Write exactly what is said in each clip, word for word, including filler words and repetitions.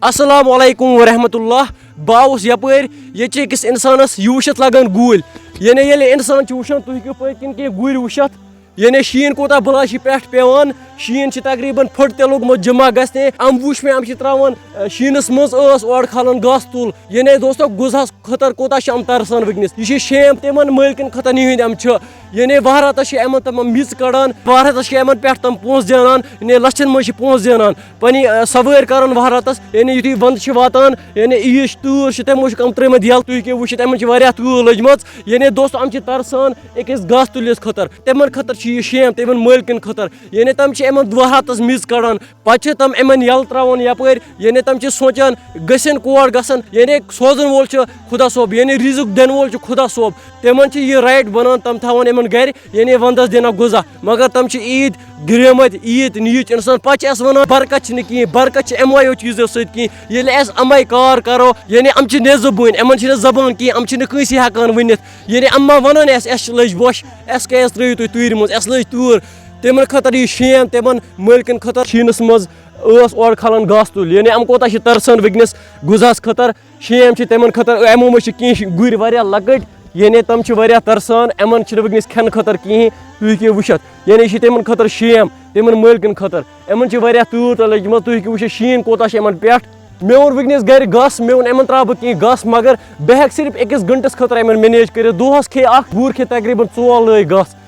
السلام علیکم ورحمۃ اللہ۔ بہٕ آوُس یَپٲرۍ، ییٚتہِ چھِ أکِس اِنسانَس یہِ وٕچھِتھ لَگان گوٗلۍ۔ یعنی ییٚلہِ اِنسان چھُ وٕچھان، تُہۍ ہیٚکِو پٔتۍ کِنۍ کینٛہہ گُرۍ وٕچھِتھ۔ یعنی شیٖن کوٗتاہ بَلاے چھِ پٮ۪ٹھ پٮ۪وان، شیٖن چھِ تقریٖباً فٕٹ تہِ لوٚگمُت جمع گژھنہِ۔ یِم وٕچھ مےٚ، یِم چھِ ترٛاوان، اَ، شیٖنَس منٛز ٲس اورٕ کھالان گاسہٕ تُل۔ یعنی دوستو، غذہَس خٲطرٕ کوٗتاہ چھِ یِم ترسان وٕنکیٚنَس۔ یہِ چھِ شیم تِمَن مٲلکَن خٲطرٕ، یِہِنٛدۍ یِم چھِ۔ یعنی وَہراتَس چھِ یِمَن تِم میٚژ کَڑان، وَہراتَس چھِ یِمَن پٮ۪ٹھ تِم پونٛسہٕ زینان، یعنی لَچھَن منٛز چھِ پونٛسہٕ زینان۔ پننہِ، آ، سوٲرۍ کران وہراتس، یعنی یُتھُے ونٛدٕ چھِ واتان، یعنی عیٖد چھِ، تۭر چھِ، تَمہِ موٗجوٗب چھِ یِم ترٛٲیمٕتۍ یَلہٕ۔ تُہۍ ہیٚکِو وٕچھِتھ، یِمن چھِ واریاہ تۭر لٔجمٕژ۔ یعنی دوستو، یِم چھِ ترسان أکِس گاسہٕ تُلِس خٲطرٕ، تِمن خٲطرٕ چھِ یہِ شیم، تِمن مٲلکن خٲطرٕ۔ یعنی تِم چھِ یِمن وہراتس میٚژ کڑان، پتہٕ چھِ تِم یِمن یَلہٕ ترٛاوان یَپٲرۍ۔ یعنی تِم چھِ سونٛچان، گٔژھِن کور گژھن، یعنی سوزن وول چھُ خۄدا صٲب، یعنی رِزق دِنہٕ وول چھُ خۄدا صٲب۔ تِمن چھِ یہِ رایٹ بنان، تِم تھاوان یِمن گرِ۔ یعنی ونٛدس دِنہ غذا، مگر تِم چھِ عیٖد گریمٕتۍ، عیٖد نیٖچ اِنسان۔ پتہٕ چھِ اَسہِ وَنان، برکت چھِنہٕ کِہیٖنۍ، برکت چھِ اَمہِ وَیو چیٖزو سۭتۍ کِہیٖنۍ۔ ییٚلہِ اَسہِ اَمَے کار کَرو، یعنی یِم چھِ نٮ۪صٕب بٔنۍ، یِمَن چھِنہٕ زبان کِہیٖنۍ، یِم چھِنہٕ کٲنٛسہِ ہٮ۪کان ؤنِتھ۔ یعنی یِم ما وَنان اَسہِ، اَسہِ چھِ لٔج بۄچھ، اَسہِ کیٛازِ ترٛٲیِو تُہۍ تۭرِ منٛز، اَسہِ لٔج تۭر۔ تِمَن خٲطرٕ یہِ شیم، تِمَن مٲلکَن خٲطرٕ شیٖنَس منٛز ٲس اورٕ کھالان گاسہٕ تُل۔ یعنی یِم کوٗتاہ چھِ ترسان وٕنکیٚنَس غذاہَس خٲطرٕ۔ شیم چھِ تِمَن خٲطرٕ، یِمو منٛز چھِ کینٛہہ گُرۍ واریاہ لۄکٕٹۍ، یعنی تِم چھِ واریاہ ترسان، یِمَن چھِنہٕ وٕنکیٚنَس کھٮ۪نہٕ خٲطرٕ کِہیٖنۍ۔ تُہۍ ہیٚکِو وٕچھِتھ، یعنی یہِ چھِ تِمَن خٲطرٕ شیم، تِمَن مٲلکَن خٲطرٕ۔ یِمَن چھِ واریاہ تۭر تہِ لٔجمٕژ، تُہۍ ہیٚکِو وٕچھِتھ شیٖن کوٗتاہ چھِ یِمَن پٮ۪ٹھ۔ مےٚ اوٚن وٕنکیٚنَس گَرِ گاسہٕ، مےٚ ووٚن یِمَن ترٛاوٕ بہٕ کینٛہہ گاسہٕ، مگر بہٕ ہٮ۪کہٕ صرف أکِس گٲنٛٹَس خٲطرٕ یِمَن مینیج کٔرِتھ۔ دۄہَس کھیٚیہِ اَکھ گُر کھیٚیہِ تقریٖباً ژور لٲگۍ گاسہٕ،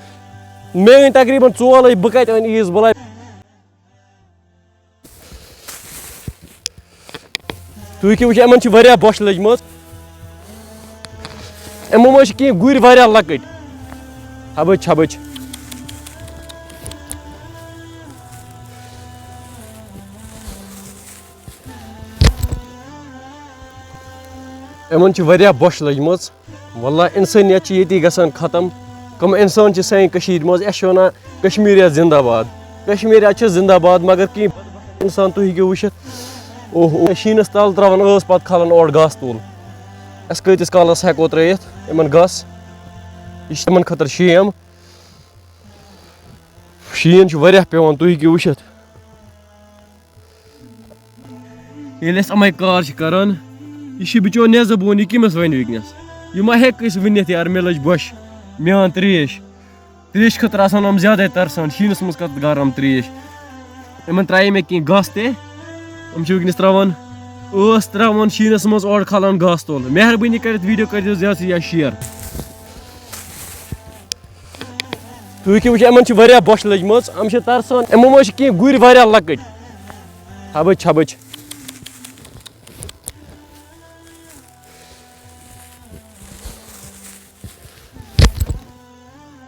مےٚ أنۍ تقریٖباً ژور لٲگۍ، بہٕ کَتہِ اَنہٕ عیٖذ بَلاے؟ تُہۍ ہیٚکِو وٕچھِتھ، یِمَن چھِ واریاہ بۄچھِ لٔجمٕژ۔ یِمو منٛز چھِ کینٛہہ گُرۍ واریاہ لۄکٕٹۍ۔ ہَبٕج چھَبٕج۔ یِمَن چھِ واریاہ بۄچھِ لٔجمٕژ۔ واللہ، اِنسٲنیت چھِ ییٚتی گژھان ختم۔ کٕم اِنسان چھِ سانہِ کٔشیٖرِ منٛز؟ اَسہِ چھِ وَنان کشمیٖریت زِندہ باد۔ کشمیٖریت چھِ زِندہ باد، مگر کینٛہہ اِنسان، تُہۍ ہیٚکِو وٕچھِتھ، اوہ، اوہ، شیٖنَس تَل ترٛاوان ٲس، پَتہٕ کھالان اورٕ گاسہٕ تُل۔ اَسہِ کۭتِس کالَس ہٮ۪کو ترٛٲیِتھ یِمَن گاسہٕ؟ یہِ چھِ تِمَن خٲطرٕ شیم۔ شیٖن چھُ واریاہ پٮ۪وان، تُہۍ ہیٚکِو وٕچھِتھ۔ ییٚلہِ أسۍ یِمَے کار چھِ کَران، یہِ چھِ بِچور نٮ۪صٕب بوٗن، یہِ کٔمِس وَنہِ وٕنکیٚنَس؟ یہِ ما ہیٚکہِ کٲنٛسہِ ؤنِتھ، یار، مےٚ لٔج بۄچھِ، مےٚ اَن ترٛیش۔ ترٛیشہِ خٲطرٕ آسان یِم زیادَے تَرسان، شیٖنَس منٛز کَتھ گَرم ترٛیش۔ یِمَن ترٛایے مےٚ کینٛہہ گاسہٕ تہِ، یِم چھِ وٕنکیٚنَس ترٛاوان، ٲس ترٛاوان شیٖنَس منٛز، اورٕ کھالان گاسہٕ تُل۔ مہربٲنی کٔرِتھ ویٖڈیو کٔرۍزیو زیادٕ سے زیادٕ شِیَر۔ تُہۍ ہیٚکِو وٕچھِتھ، یِمَن چھِ واریاہ بۄچھِ لٔجمٕژ، یِم چھِ تَرسان، یِمو منٛز چھِ کینٛہہ گُرۍ واریاہ لۄکٕٹۍ۔ ہَبٕج چھَبٕج۔